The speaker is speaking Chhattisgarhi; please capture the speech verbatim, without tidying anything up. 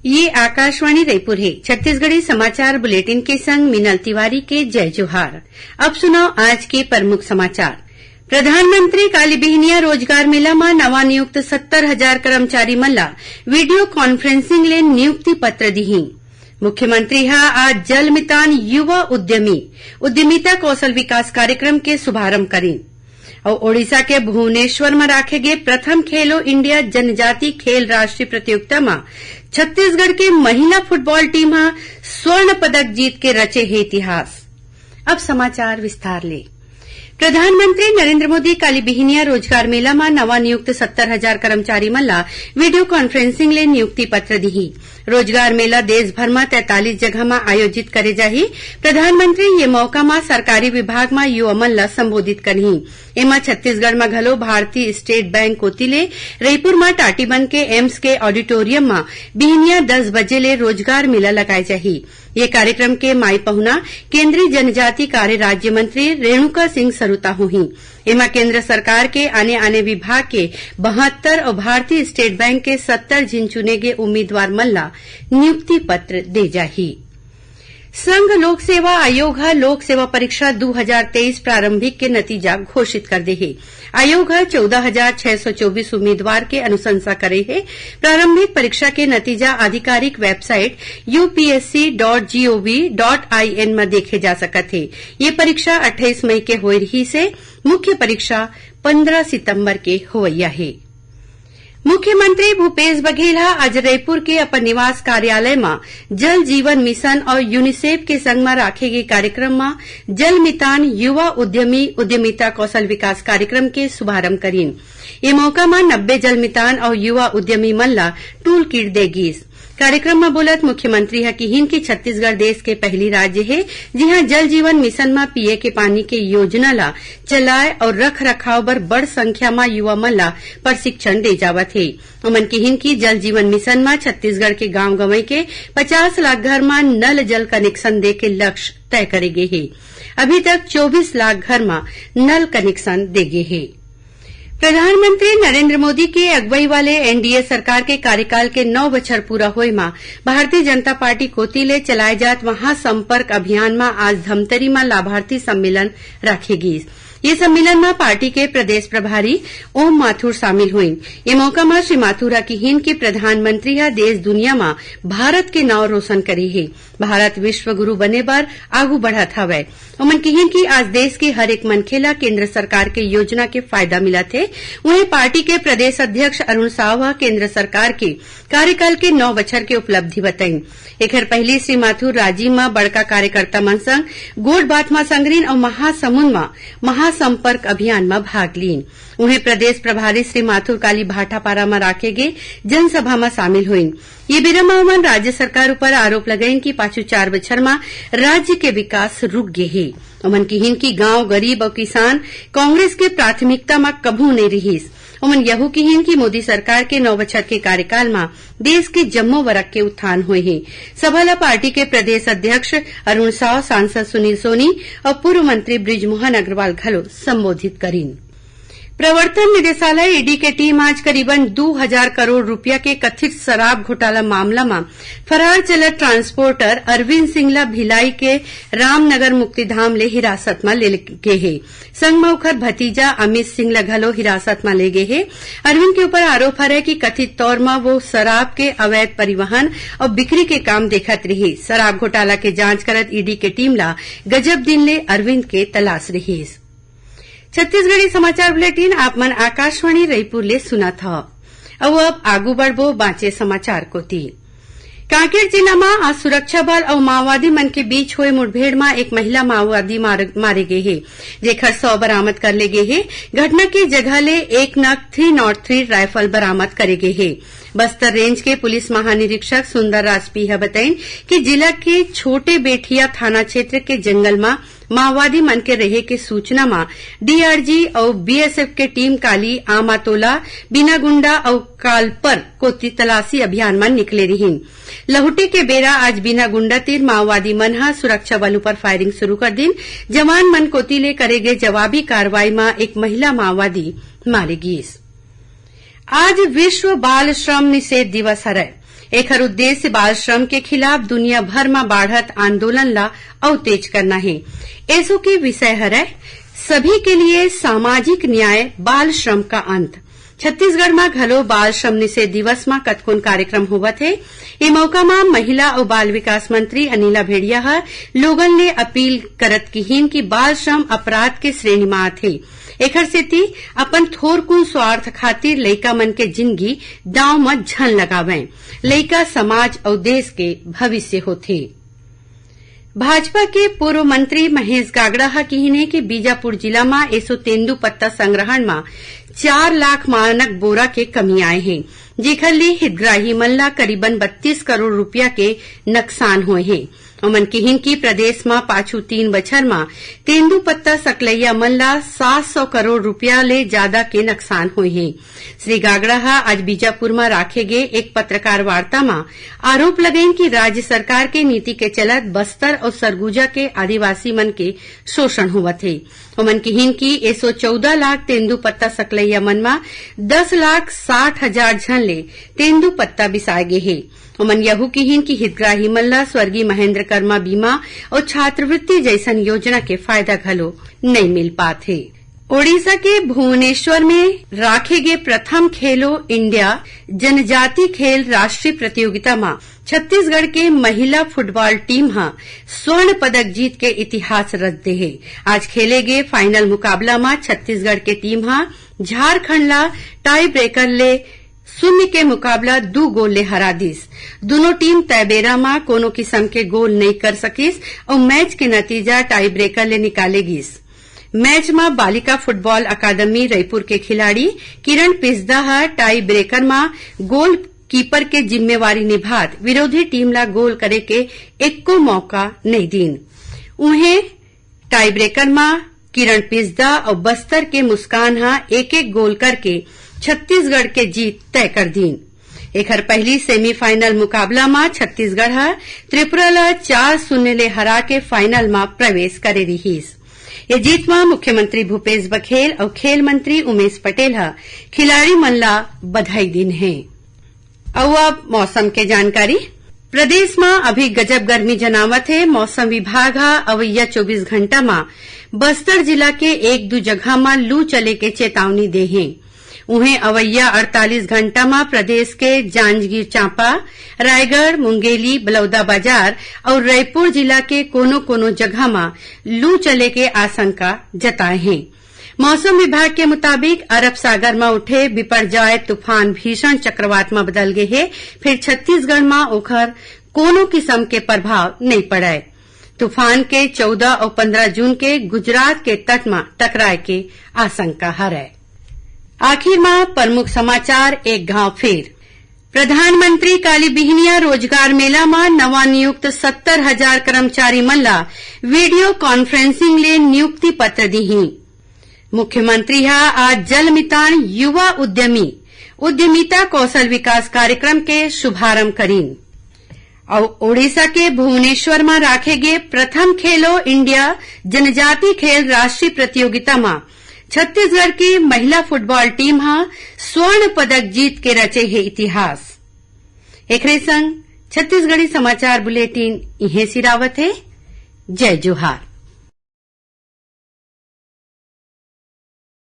ये आकाशवाणी रईपुर हे। छत्तीसगढ़ी समाचार बुलेटिन के संग मीनल तिवारी के जय जोहार। अब सुनव आज के प्रमुख समाचार। प्रधानमंत्री काली बिहनिया रोजगार मेला म नवा नियुक्त सत्तर हजार कर्मचारी मन ला video conferencing ले नियुक्ति पत्र दिही। मुख्यमंत्री ह आज जल मितान युवा उद्यमी उद्यमिता कौशल विकास कार्यक्रम के शुभारंभ करिन। अउ ओडिशा के भुवनेश्वर म राखे गे प्रथम खेलो इंडिया जनजाति खेल राष्ट्रीय प्रतियोगिता म छत्तीसगढ़ के महिला फुटबॉल टीम ह स्वर्ण पदक जीत के रचे हे इतिहास। अब समाचार विस्तार ले। प्रधानमंत्री नरेंद्र मोदी काली बिहनिया रोजगार मेला म नवा नियुक्त सत्तर हजार कर्मचारी मन ला video conferencing ले नियुक्ति पत्र दिही। रोजगार मेला देश भर म तैंतालीस जगह म आयोजित करे जाही। प्रधानमंत्री ये मौका म सरकारी विभाग म युवा मन ला संबोधित करही। एमा छत्तीसगढ़ म घलो भारतीय स्टेट बैंक कोति ले रईपुर म टाटीबंध के एम्स के ऑडिटोरियम म बिहनिया दस बजे ले रोजगार मेला लगाए जाही। ये कार्यक्रम के माई पहुना केंद्रीय जनजाति कार्य राज्य मंत्री रेणुका सिंह सरुता होही। एमा केंद्र सरकार के आने-आने विभाग के बहत्तर अउ भारतीय स्टेट बैंक के सत्तर झिन चुने गे उम्मीदवार मन ला नियुक्ति पत्र दे जाही। संघ लोक सेवा आयोग ह लोक सेवा परीक्षा दू हजार तेईस प्रारंभिक के नतीजा घोषित कर दे हे। आयोग ह चौदह हजार छह सौ चौबीस उम्मीदवार के अनुशंसा करे हे। प्रारंभिक परीक्षा के नतीजा आधिकारिक website UPSC dot G O V dot I N म देखे जा सकत हे। ये परीक्षा अट्ठाईस मई के होए रहिस हे। मुख्य परीक्षा पंद्रह सितंबर के होवइया हे। मुख्यमंत्री भूपेश बघेल ह आज रईपुर के अपन निवास कार्यालय म जल जीवन मिशन अउ यूनिसेफ के संग म राखे गे कार्यक्रम म जल मितान युवा उद्यमी उद्यमिता कौशल विकास कार्यक्रम के शुभारंभ करिन। ये मौका म नब्बे जल मितान अउ युवा उद्यमी मन ला टूल किट दे गिस। कार्यक्रम म बोलत मुख्यमंत्री ह किहिन कि छत्तीसगढ़ देश के पहली राज्य हे, जिहां जल जीवन मिशन म पीए के पानी के योजना ला चलाए अउ रख रखाव बर बड़ संख्या म युवा मन ला प्रशिक्षण दे जावत हे। ओमन किहिन कि जल जीवन मिशन म छत्तीसगढ़ के गांव गंवई के पचास लाख घर म नल जल कनेक्शन दे के लक्ष्य तय करे गे हे। अभी तक चौबीस लाख घर म नल कनेक्शन दे गे हे। प्रधानमंत्री नरेंद्र मोदी के अगुवई वाले एनडीए सरकार के कार्यकाल के नौ बछर पूरा होए म भारतीय जनता पार्टी कोति ले चलाए जात महासंपर्क अभियान म आज धमतरी म लाभार्थी सम्मेलन राखे गीस। ये सम्मेलन म पार्टी के प्रदेश प्रभारी ओम माथुर शामिल होइन। ये मौका म श्री माथुर ह किहिन कि प्रधानमंत्री ह देश दुनिया म भारत के नाव रोशन करे हे। भारत विश्व गुरु बने बर आगू बढ़त हवय। ओमन किहिन कि आज देश के हर एक मनखे ला केंद्र सरकार के योजना के फायदा मिलत हे। उहें, पार्टी के प्रदेश अध्यक्ष अरुण साव ह केंद्र सरकार के कार्यकाल के नौ बछर के उपलब्धि बताइन। एखर पहिली श्री माथुर राजिम म बड़का कार्यकर्ता मन संग गोठ बात म संग रिन अउ महासमुंद म महासंपर्क अभियान म भाग लीन। उहें, प्रदेश प्रभारी श्री माथुर काली भाटापारा म राखे गे जनसभा म शामिल होइन। ये बेरा म ओमन राज्य सरकार ऊपर आरोप लगाइन कि पाछू चार बछर म राज्य के विकास रुक गे हे। ओमन किहिन कि गांव, गरीब अउ किसान कांग्रेस के प्राथमिकता म कभू नइ रिहिस। ओमन यहू किहिन कि मोदी सरकार के नौ बछर के कार्यकाल म देश के जम्मो वर्ग के उत्थान होए हे। सभा ल पार्टी के प्रदेश अध्यक्ष अरुण साव, सांसद सुनील सोनी अउ पूर्व मंत्री बृजमोहन अग्रवाल घलो संबोधित करिन। प्रवर्तन निदेशालय, ईडी, के टीम आज करीबन दू हजार करोड़ रुपया के कथित शराब घोटाला मामला म फरार चलत ट्रांसपोर्टर अरविंद सिंह ल भिलाई के रामनगर मुक्तिधाम ले हिरासत म ले गे हे। संग म ओखर भतीजा अमित सिंह ल घलो हिरासत म ले गे हे। अरविंद के ऊपर आरोप हरय कि कथित तौर म वो शराब के अवैध परिवहन अउ बिक्री के काम देखत रिहिस। शराब घोटाला के जांच करत ईडी के टीम ल गजब दिन ले अरविंद के तलाश रिहिस। छत्तीसगढ़ी समाचार बुलेटिन आप मन आकाशवाणी रईपुर ले सुनत हव। अउ अब आगू बढ़बो बांचे समाचार कोति। कांकेर जिला म आज सुरक्षा बल अउ माओवादी मन के बीच होए मुठभेड़ म एक महिला माओवादी मार-, मारे गे हे, जेखर शव बरामद कर ले गे हे। घटना के जगह ले एक नग थ्री नॉट थ्री राइफल बरामद करे गे हे। बस्तर रेंज के पुलिस महानिरीक्षक सुंदर राजपी ह बताइन कि जिला के छोटे बेठिया थाना क्षेत्र के जंगल म माओवादी मन के रहे के सूचना म डीआरजी अउ बीएसएफ के टीम काली आमातोला, बीनागुंडा अउ कालपर कोति तलाशी अभियान म निकले रिहिन। लहुटी के बेरा आज बीनागुंडा तीर माओवादी मन ह सुरक्षा बल ऊपर फायरिंग शुरू कर दिन। जवान मन कोति ले करे गे जवाबी कार्रवाई म एक महिला माओवादी मारे गीस। आज विश्व बाल श्रम निषेध दिवस हरय। एखर उद्देश्य बाल श्रम के खिलाफ दुनिया भर म बाढ़त आंदोलन ला अउ तेज करना हे। एसो के विषय हरय, सभी के लिए सामाजिक न्याय, बाल श्रम का अंत। छत्तीसगढ़ म घलो बाल श्रम निषेध दिवस म कतकोन कार्यक्रम होवत हे। ए मौका म महिला अउ बाल विकास मंत्री अनिला भेड़िया ह लोगन ले अपील करत किहीन कि बाल श्रम अपराध के श्रेणी म आथे। एखर सेती अपन थोरकुन स्वार्थ खातिर लइका मन के जिनगी दांव म झन लगावंय। लइका समाज अउ देश के भविष्य होथे। भाजपा के पूर्व मंत्री महेश गागड़ा ह किहीन हे कि बीजापुर जिला म एसो तेंदूपत्ता संग्रहण म चार लाख मानक बोरा के कमी आए हे, जेखर ले हितग्राही मन ला करीबन बत्तीस करोड़ रुपया के नकसान होए हे। ओमन किहीन कि प्रदेश म पाछू तीन बछर म तेंदूपत्ता सकलैया मन ला सात सौ करोड़ रुपया ले जादा के नकसान होए हे। श्री गागड़ा ह आज बीजापुर म राखे गे एक पत्रकार वार्ता म आरोप लगइन कि राज्य सरकार के नीति के चलत बस्तर अउ सरगुजा के आदिवासी मन के शोषण होवत हे। ओमन किहीन कि एसो चौदह लाख तेंदूपत्ता सकलैया मन म दस लाख साठ हजार झन ले तेंदूपत्ता बिसाए गे हे। ओमन यहू किहीन कि हितग्राही मन ल स्वर्गीय महेंद्र कर्मा बीमा अउ छात्रवृत्ति जइसन योजना के फायदा घलो नइ मिल पात हे। ओडिशा के भुवनेश्वर में राखे गे प्रथम खेलो इंडिया जनजाति खेल राष्ट्रीय प्रतियोगिता म छत्तीसगढ़ के महिला फुटबॉल टीम ह स्वर्ण पदक जीत के इतिहास रच दे हे। आज खेले गे फाइनल मुकाबला म छत्तीसगढ़ के टीम ह झारखंड ला टाई ब्रेकर ले शून्य के मुकाबला दू गोल ले हरा दिस। दुनों टीम तय बेरा म कोनो किसम के गोल नइ कर सकिस अउ मैच के नतीजा टाई ब्रेकर ले निकाले गिस। मैच म बालिका फुटबॉल अकादमी रईपुर के खिलाड़ी किरण पिस्दा ह टाई ब्रेकर म गोल कीपर के जिम्मेवारी निभात विरोधी टीम ला गोल करे के एको मौका नइ दीन। उहें, टाई ब्रेकर म किरण पिस्दा अउ बस्तर के मुस्कान ह एक-एक गोल करके छत्तीसगढ़ के जीत तय कर दीन। एखर पहिली सेमीफाइनल मुकाबला म छत्तीसगढ़ ह त्रिपुरा ल चार शून्य ले हरा के फाइनल म प्रवेश करे रिहीस। ये जीत म मुख्यमंत्री भूपेश बघेल अउ खेल मंत्री उमेश पटेल ह खिलाड़ी मन ला बधाई दीन हे। अउ अब मौसम के जानकारी। प्रदेश म अभी गजब गर्मी जनावत हे। मौसम विभाग ह अवइया चौबीस घंटा म बस्तर जिला के एक दू जगह म लू चले के चेतावनी दे हे। उहें, अवइया अड़तालीस घंटा म प्रदेश के जांजगीर चांपा, रायगढ़, मुंगेली, बलौदाबाजार अउ रईपुर जिला के कोनो-कोनो जगह म लू चले के आशंका जताए हे। मौसम विभाग के मुताबिक, अरब सागर म उठे बिपरजॉय तूफान भीषण चक्रवात म बदल गे हे, फिर छत्तीसगढ़ म ओखर कोनो किसम के प्रभाव नइ पड़य। तूफान के चौदह अउ पंद्रह जून के गुजरात के तट म टकराए के आशंका हरय। आखिर म प्रमुख समाचार एक घांव फिर। प्रधानमंत्री काली बिहनिया रोजगार मेला म नवा नियुक्त सत्तर हजार कर्मचारी मन ला वीडियो कॉन्फ्रेंसिंग ले नियुक्ति पत्र दिही। मुख्यमंत्री ह आज जलमितान युवा उद्यमी उद्यमिता कौशल विकास कार्यक्रम के शुभारंभ करीन। अउ ओडिशा के भुवनेश्वर म राखे गे प्रथम खेलो इंडिया जनजाति खेल राष्ट्रीय प्रतियोगिता म छत्तीसगढ़ के महिला फुटबॉल टीम ह स्वर्ण पदक जीत के रचे हे इतिहास। एकरे संग छत्तीसगढ़ी समाचार बुलेटिन इहें सिरावत हे। जय जोहार।